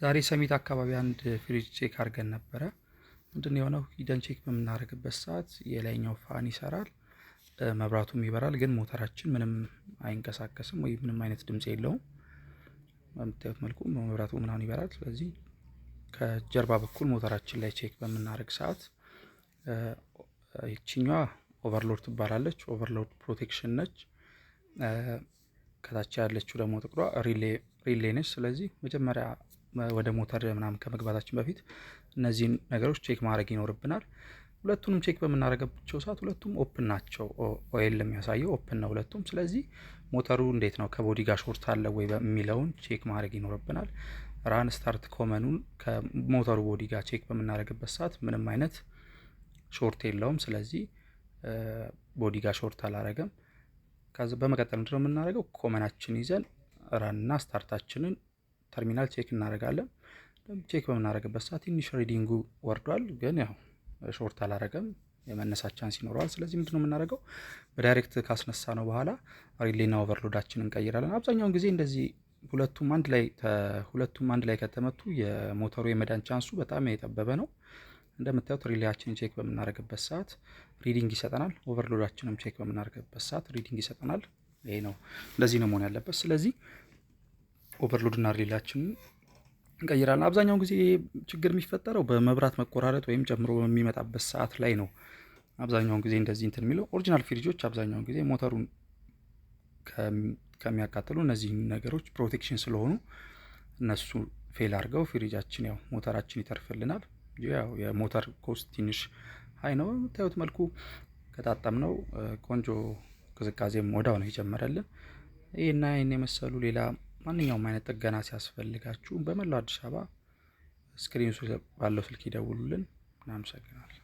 ዛሬ ሰሚት አካባቢ አንድ ፍሪጅ check አድርገን ነበረ። ምንድን የሆነው፣ ሂደን check በምናደርግበት ሰዓት የላይኛው fan ይሰራል፣ መብራቱም ይበራል፣ ግን ሞተራችን ምንም አይንቀሳቀስም ወይ ምንም አይነት ድምጽ የለውም። በምታዩት መልኩ መብራቱ ምናምን ይበራል። ስለዚህ ከጀርባ በኩል ሞተራችን ላይ check በምናደርግ ሰዓት ይችኛዋ overload ትባላለች። Overload protection ነች። ከታች ያለችው ደግሞ ጥቁሯ relay ነች። ስለዚህ መጀመሪያ ወደ ሞተር ምናምን ከመግባታችን በፊት እነዚህን ነገሮች check ማድረግ ይኖርብናል። ሁለቱንም check በምናደርጋቸው ሰዓት ሁለቱም open ናቸው። OL የሚያሳየው open ነው ሁለቱም። ስለዚህ ሞተሩ እንዴት ነው፣ ከ body ጋር short አለ ወይ የሚለውን check ማድረግ ይኖርብናል። Run start common ኑን ከሞተሩ body ጋር check በምናደርግበት ሰዓት ምንም አይነት short የለውም። ስለዚህ body ጋር short አላረገም። ከዛ በመቀጠል ምንድነው የምናደርገው? Common ኣችን ይዘን run ና start ኣችንን terminal check እናደርጋለን። Check በምናደርግበት ሰዓት ትንሽ reading ኡ ወርዷል፣ ግን ያው short አላረገም፣ የመነሳት chance ይኖረዋል። ስለዚህ ምንድነው የምናደርገው? በ direct ካስነሳነው በኋላ relay ና overload ኣችንን እንቀይራለን። አብዛኛውን ጊዜ እንደዚህ ሁለቱም አንድ ላይ ከተመቱ የሞተሩ የመዳን chance ኡ በጣም የጠበበ ነው። እንደምታዩት relay ኣችንን check በምናደርግበት ሰዓት reading ይሰጠናል። Overload ኣችንም check በምናደርግበት ሰዓት reading ይሰጠናል። ይሄ ነው፣ እንደዚህ ነው መሆን ያለበት። ስለዚህ overload እና relay ኣችንን እንቀይራለን። አብዛኛውን ጊዜ ችግር የሚፈጠረው በመብራት መቆራረጥ ወይም ጨምሮ በሚመጣበት ሰዓት ላይ ነው። አብዛኛውን ጊዜ እንደዚህ እንትን የሚለው original ፍሪጆች አብዛኛውን ጊዜ ሞተሩን ከሚያቃጥሉ እነዚህ ነገሮች protection ስለሆኑ እነሱ fail አድርገው ፍሪጃችን ያው ሞተራችን ይተርፍልናል። ያው የሞተር cost ትንሽ high ነው። በምታዩት መልኩ ከጣጠምነው ቆንጆ ቅዝቃዜም ወዲያው ነው የጨመረልን። ይህና ይህን የመሰሉ ሌላ ማንኛውም አይነት ጥገና ሲያስፈልጋችሁ በመላው አዲስ አበባ screen ኑ ባለው ስልክ ይደውሉልን። እናመሰግናለን።